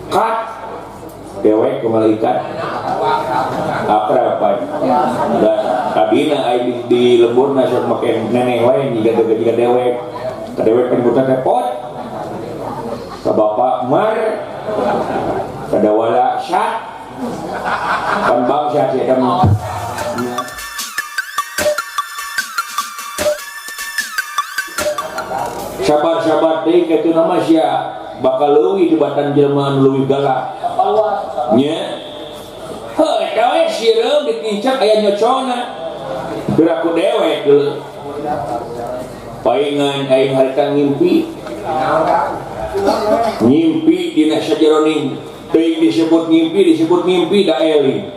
Kat dewek ke malaikat akrab da tadina aing di lemburna sok make neneh wae jiga jiga dewek ka dewek kan buta teh pot ka bapak mar kadawala sat pan bangsa sia mah. Sabar-sabar deui kitu nama sia bakal leuwih tibatan jelema anu leuwih galak nya. Heuh eta we sireum ditincak aya nyocona geura ku dewek deuleu. Paingan aing harita ngimpi. Ngimpi dina sajeroning teuing disebut ngimpi da eling.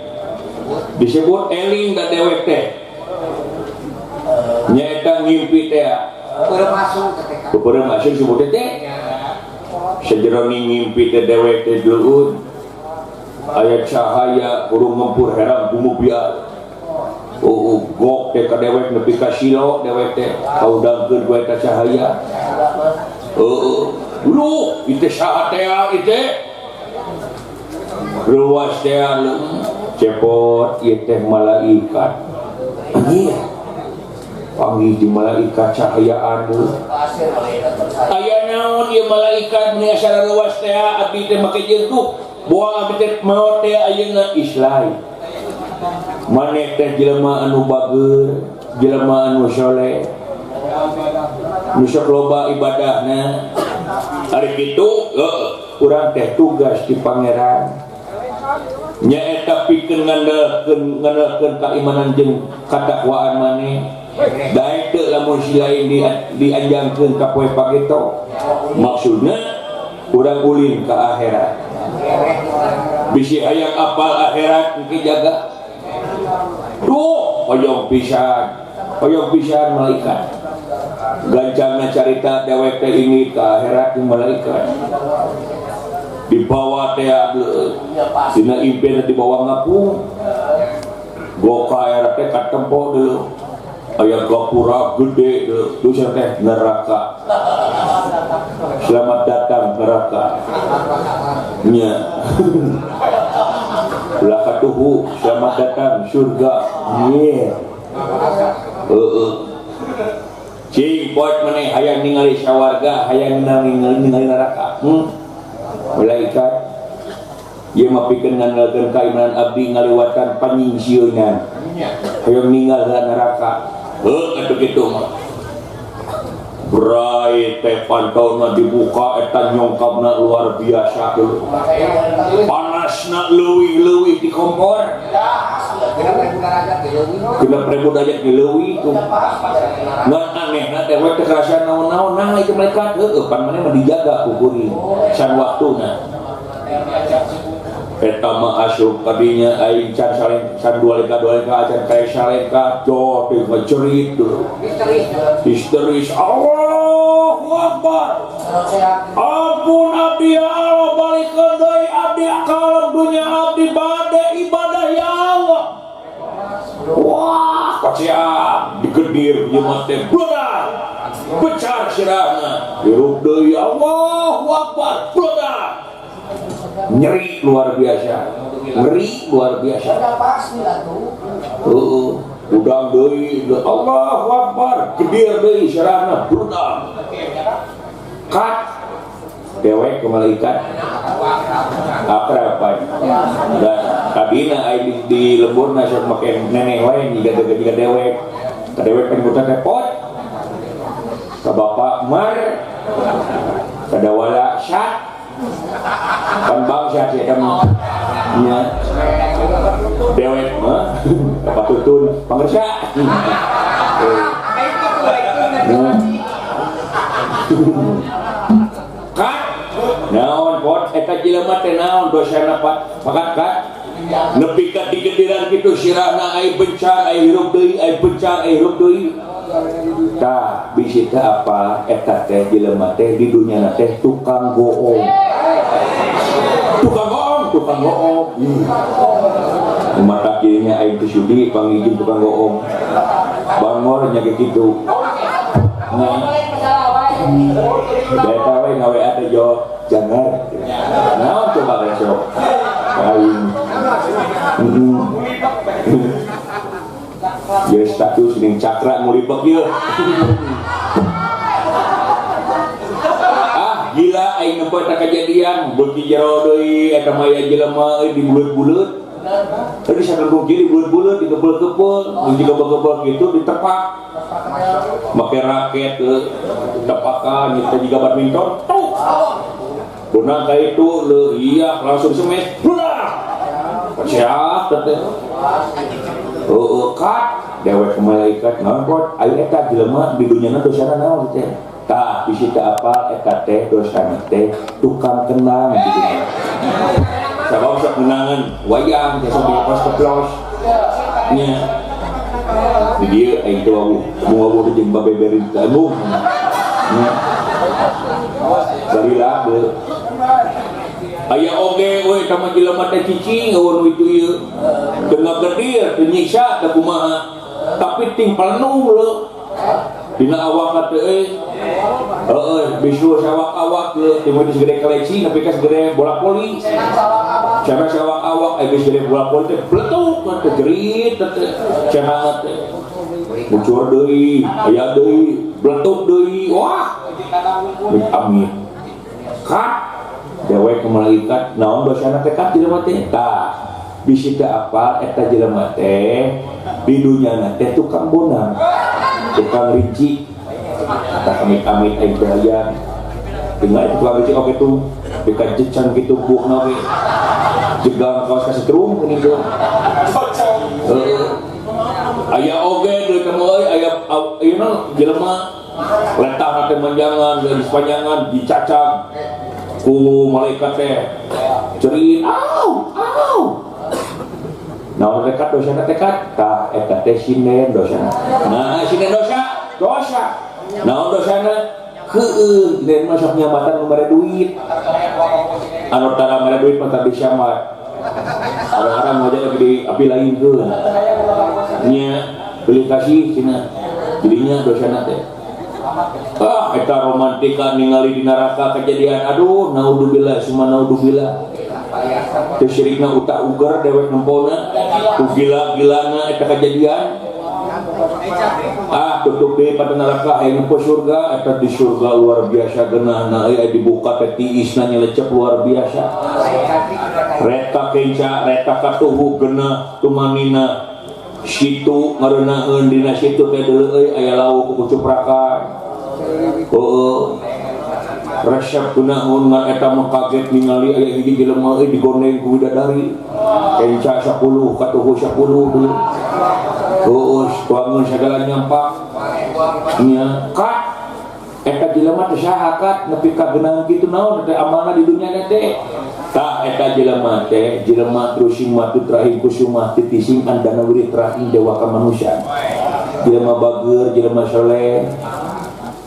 Disebut eling da dewek teh. Nyaeta ngimpi teh. Peureum asup disebut teh. Sajeroning ngimpi teh dewek teh deueut. Aya cahaya urung ngempur herang bumubiar. Oh, gok teh ka dewek nepi ka silo dewek teh kaudangkeun ku eta cahaya. Heeh. Lu ieu saha teh ieu? Ruas teh cepot ieu teh malaikat. Anjir. Panggih di malaikat cahayaan dulu. Aya naon ieu malaikat meni asa ruas teh abdi teh make jengkuk. Buang abdi teh maot teh ayeuna islai. Maneh teh jelema anu bager, jelema anu soleh. Nu sok loba ibadahna. Ari kitu heuh urang teh tugas di pangeran. Nyaeta pikeun ngandalkeun kaimanan jeung katakwaan maneh. Daek teu lamun si lain dianjangkeun ka poe pageto. Maksudna urang ulin ka akhirat. Bisi hayang apal akhirat engke jaga. Duh, hoyong pisan malaikat. Gancangna carita dewek teh ini ka akhirat jeung malaikat. Dibawa teh dina impian dibawa ngapung. Goka akhirat teh katempo deui. Aya gapura gede deui teh neraka. Selamat datang neraka. Nya. Ulah katuhu, selamat datang surga. Nya. Heeh. Cing poek maneh hayang ningali sawarga, hayang ningali neraka. Malaikat ieu mah pikeun ngandalkeun kaimanan abdi ngaliwatan panyingsieunan. Hayang ninggal neraka. Heuh atuh kitu mah. Brai teh pantona dibuka eta nyongkabna luar biasa dulu. Panasna leuwih-leuwih di kompor. 6.000 derajat di leuwih tuh. Ngan anehna teh we teh karasa naon-naon nah ieu malaikat heueuh pan maneh mah dijaga ku kuring san waktuna. Eta mah asup kadinya aing can saleng can dua lengka acan kae salengka jor teh ngecerit dulu. Histeris. Allahu Akbar. Ampun abdi ya Allah balikeun deui abdi ka alam dunya abdi bade ibadah ya Allah. Wah, kasihan digedir jelema teh bledak. Pecar sirahna. Hirup deui Allahu Akbar. Bledak. Nyeri luar biasa. Ngeri luar biasa. Heeh, udang deui Allahu Akbar, gedir deui sirahna bledak. Kat dewek ke malaikat akrab da tadina aing di lemburna sok make neneh wae jiga jiga dewek. Ka dewek kan buta teh pot. Ka bapak mar kadawala sat. Pan bangsa sia mah. Nya. Dewek mah kapatutun pangersa. Kat naon pot eta jelema teh naon dosana pak pakat kat nepi ka digediran kitu sirahna ai bencar ai hirup deui ai bencar ai hirup deui tah bisi teh apa eta teh jelema teh di dunyana teh tukang goong tukang goong mata kirinya aing teu sudi pangijin tukang goong bangor nya kitu nya eta we ngawe teh jo jangar naon coba Siapa resep? Aing. Ya status ning cakra ngulibek ieu. Ah, gila aing nempo eta kejadian beuki jero deui eta mah aya jelema euy dibuleut-buleut. Tadi sakeung kieu dibuleut-buleut dikebel-kebel, dikebel-kebel kitu ditepak. Make raket tepakan kita juga badminton. Tuk. Benang ka itu leuh iya langsung semes. Blah. Siap teh. Heeh kat dewek malaikat naon pot ayo eta jelema di dunyana dosana naon teh. Tah bisi teu apal eta teh dosana teh tukang kenang di dunya. Sabab sok menangan wayang teh sok dikeplos-keplos. Nya. Di dieu aing teh wawuh, wawuh jeung babeberin teh embung. Nya. Salila beuh. Aya oge we eta mah jelema teh cicing eueun nu itu ieu. Teu ngagedir, teu nyiksa, teu kumaha. Tapi ting penuh leuh. Dina awak teh euy. Heeh, bisul sawak-awak leuh, teu geus gede keleci nepi ka segede bola voli. Cenah sawak-awak aya geus gede bola voli teh bletuk teh jerit teh cenah teh. Mucur deui, aya deui, bletuk deui. Wah. Amit. Kat dewek malaikat naon dosana teh kat jelema teh tah bisi teu apal eta jelema teh di dunyana teh tukang bonang tukang rinci tah amit-amit aing teh aya tinggal tukang rinci oge tuh dikajecan kitu buukna oge jegang kaos kasetrum geuning teh aya oge deui teh euy aya ieu mah jelema letah teh manjangan geus panjangan dicacag ku malaikat teh cerit au au naon teh kat dosana teh kat tah eta teh sinden dosana nah sinden dosa dosa naon dosana heueuh den mah sok nyamatan nu mere duit anu tara mere duit mah teu bisa mah kadang-kadang moja lagi di api lain keun nya beli kasih cenah jadinya dosana teh ah eta romantika ningali di neraka kejadian aduh naudzubillah summa naudzubillah teu syirikna utak uger dewek nempona ku gila-gilana eta kejadian ah tutup deui pada neraka aya nempo surga eta di surga luar biasa geunahna euy dibuka teh tiisna nyelecep luar biasa reta kenca reta katuhu geunah tumanina situ ngareunaheun dina situ teh deuleu euy aya lauk ku kucuprakan heueuh resep kunaon ngan eta mah kaget ningali aya hiji jelema euy digondeng ku bidadari kenca 10 katuhu 10 deui heueuh tuangeun sagala nyampak nya kat eta jelema teh saha kat nepi ka geunang kitu naon teh amalna di dunya teh tah eta jelema teh jelema trusing matu trahing kusuma titising andana wirid trahing dewa ka manusia jelema bager jelema soleh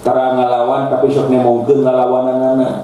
tara ngalawan tapi sok nemongkeun ngalawananana.